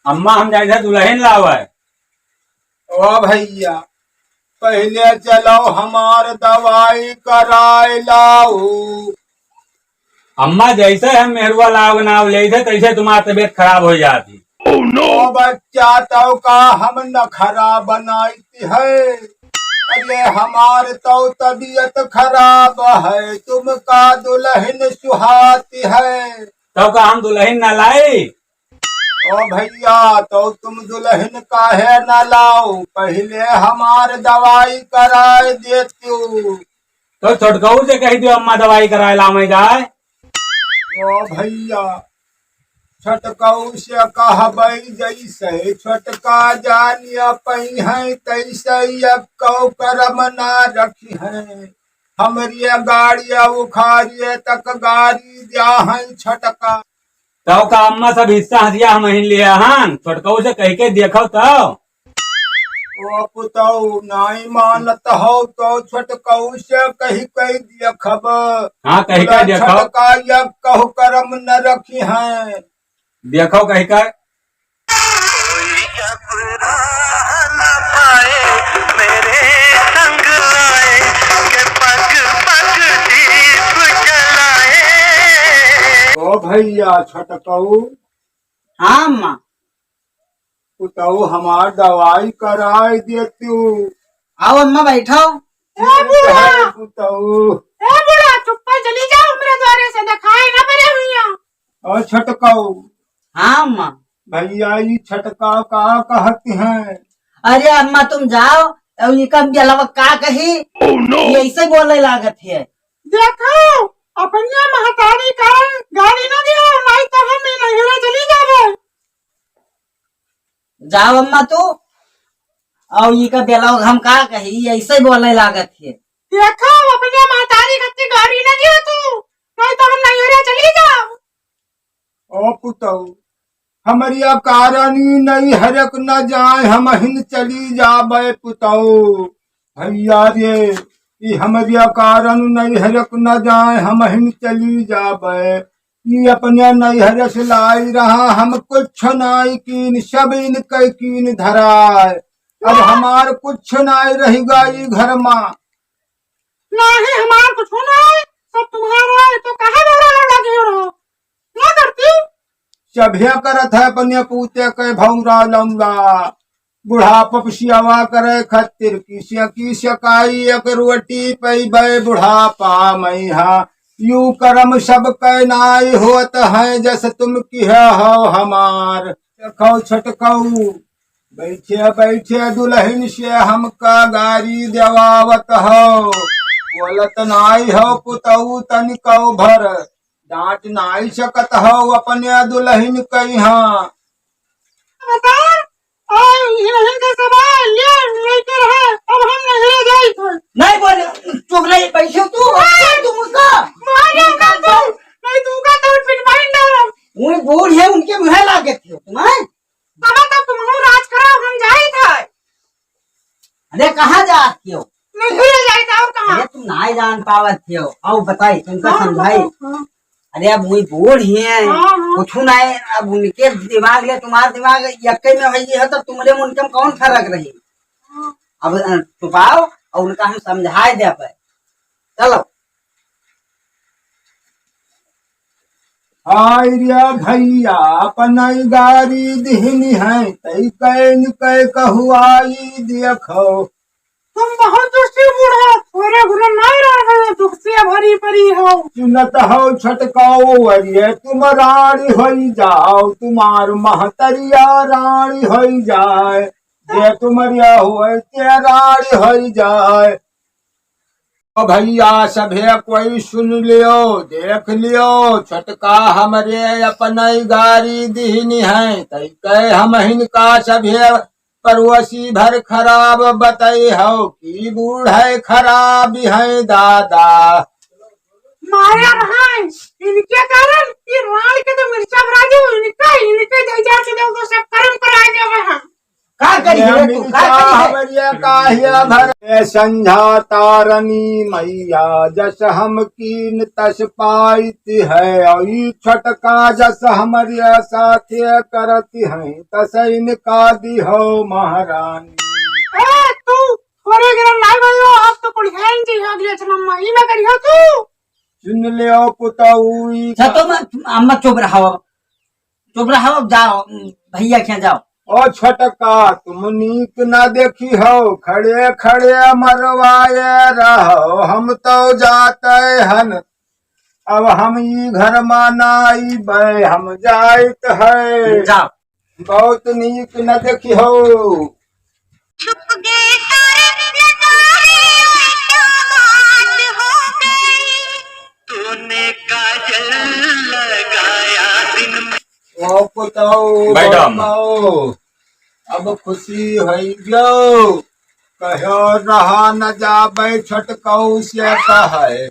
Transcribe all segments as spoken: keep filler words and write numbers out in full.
अम्मा, हम जाइत है दुलहिन लावै। ओ भइया, पहिले चलो हमार दवाई कराए लाओ। अम्मा, जैसे हम मेहरुआ लाव नाव लेइत है, तैसे तुम्हार तबीयत खराब होइ जात ही। ओ बच्चा, तौ का हम नखरा बनाइत है? अरे, हमार तौ तबीयत खराब है, तुमका दुलहिन सुहात है। तौ का हम दुलहिन न लाई? ओ भइया, तौ तुम दुलहिन काहे न लाओ? पहिले हमार दवाई कराए देतू। तौ छोटकऊ से कहि दियो, अम्मा दवाई कराए लावै जाए। ओ भइया, छोटकऊ से कहबै जैसे छोटका जानिया पइहैं, तैसे यक्कौ करम ना रखिहैं। हमरी गाड़िया उखाड़िए तक गारी द्याहैं छोटका। तौ का अम्मा सब हिस्सा हसिया हमहिन लिया हन, छोटकऊ से कहि के देखौ तौ। ओ पुतऊ, नाई मानत हौ तौ छोटकऊ से कहि के देखब। हाँ, कहि के बोला देखौ। छोटका यक्कौ करम न रखिहैं। देखौ कहि के। ओ भइया छोटकऊ। हाँ अम्मा। पुतऊ हमार दवाई कराए देतू। आओ अम्मा बैठो। ए बूढ़ा। हे पुतऊ। ए बूढ़ा, चुप्पे चली जाओ हमरे द्वारे से, देखाए ना परे हुइया। ओ छोटकऊ। हाँ अम्मा। भइया, ई छोटका का कहत हैं? अरे अम्मा, तुम जाओ, अउ इका बेलवा का कही? Oh no! ये ऐसे बोले लागत है। देखो, अपनिया महतारी का गारी न दियो, नाहीं तो हम नैहरे चली जाबे। जाओ अम्मा तू, अउ इका बेलवा हम का कही, ये ऐसे बोले लागत है। देखो, अपनिया महतारी कत्ती गारी न दियो तू, नाहीं तो हम नैहरे चली जाब। ओ पुतऊ, हमरिया कारनी नैहरक न जाए, हमहिन चली जाबे पुतऊ। भइया रे, ई हमरिया कारन नैहरक न जाए, हमहिन चली जाबे। ई अपने नैहर से लाई रहा, हम कुछ नाई कीन, सब इनके कीन धराए। अब हमार कुछ नाई रहिगा ई घर मा। नाहीं, हमार कुछ नाई, सब तुम्हारा है, तो काहे लौड़ा लौड़ा घेर हो? ना करती। सभे करत है अपने पूते के भौरा लौड़ा। बुढ़ापा पे सेवा करे खातिर किसे की सकाई एक रोटी पइबे बुढ़ापा मइहाँ। यू करम सब के नाई होत है जस तुम किहे हो हमार। देखो छोटकऊ, बैठे बैठे दुलहिन से हमका गारी देवावत हो। बोलत नाई हो पुतऊ तनिकौ भर। डांट नाई सकत हो अपने दुलहिन कइहाँ। बता, आ, इन्हीं के सवाल ये लेके रहे, अब हम नैहरे जाइत है। नहीं बोले, चुप रही, बैठो तू, नहीं। तुम उसका। मारो का तू, नहीं तू का तो पिटवाई ना। वो बूढ़ है, उनके मुँह लागत है, तुम्हें? बाबा, तब तुम राज करो, हम जाइत है। अरे, कहाँ जात हो? नैहरे जाइत, और कहाँ? अरे, तुम नाई जान पावत हो। आओ बताई, तुमका हाँ, समझाई। हाँ, हाँ। अरे, अब वही बूढ़ ही हैं, हाँ, हाँ। कुछ नाई, अब उनके दिमाग ले तुम्हार दिमाग यक्के में होई है, तो तुमरे उनके में कौन फर्क रही? हाँ। अब, अ, छुपाओ और उनका हम समझाए दे पे। चलो। हाय रे भइया, अपनइ गारी दिहनी है, तइ कैन कै कहुआई देखो। तुम बहुत दुष्टी बूढ़ा, थोरे गुरु नाई रहे, दुख से भरी परी हो। सुनत हो छटकाओ, अरे तुम रानी होई जाओ, तुम्हार महतरिया रानी होई जाए, जे तुमरिया होए ते रानी होई जाए। ओ भइया, सभे कोई सुन लियो, देख लियो, छोटका हमरे अपनइ गारी दिहनी है, तइ कै हमहिन का सभे पड़ोसी भर खराब बतई हो कि बूढ़े खराब है दादा। मारे भाई, इनके कारण ये राड़ के तो मिर्चा भरा दो, इनका, इनके जैसा से दो, दो सब कर्म करा जावे हम। का करी ये रे तू, का मिर्चा करी रे? हमरे काहे भर संझा तारनी मैया जस हम कीन तस पाइत है, और ई छोटका जस हमरे साथे करत हैं, तस इनका दिहो महारानी। ए, तू थोड़े गिरन नाई भयो, अब तो कुल हैन जी अगले जन्म में, ई ना करियो तू। सुन ले ओ पुतऊ, ई अच्छा, तो मैं, अम्मा चुप रहो, चुप रहो, जाओ, भैया के यहाँ जाओ। ओ छोटका, तुम नीक ना देखी हो, खड़े खड़े मरवाए रहो, हम तो जाते हन, अब हम ई घर मा ना आइबे, हम जाइत है। जाओ। बहुत नीक न देखी हो। छुप गए सारे नजारे, क्या बात हो गई। तूने काजल लगाया दिन में। ओ पुतऊ, बैठो अम्मा। बोलो। अब खुशी होई गयो। कहो रहा न जाबे छोटकऊ से कहे।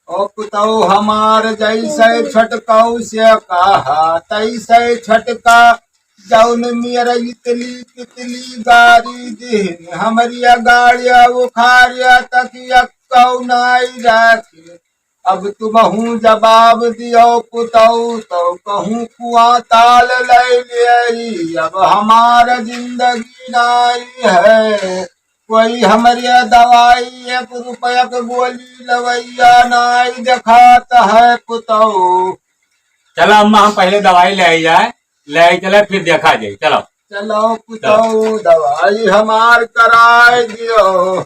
ओ पुतऊ हमार जैसे छोटकऊ से कहा, तैसे छोटका जौन मेरा इतली तितली गारी दिहिन, हमरिया गाड़िया उखाड़िया तकिया कौ नाई राखी। अब तुमहू जवाब दियो पुतऊ, तो कहूँ कुआं ताल ले लियई, अब हमार जिंदगी नाई है। कोई हमरे दवाई एक रुपया के गोली लवैया नाई देखात है पुतऊ। चला अम्मा, हम पहले दवाई ले आई जाए, ले आई चले, फिर देखा जाए। चलो। चलो पुतऊ, दवाई हमार कराए दियो।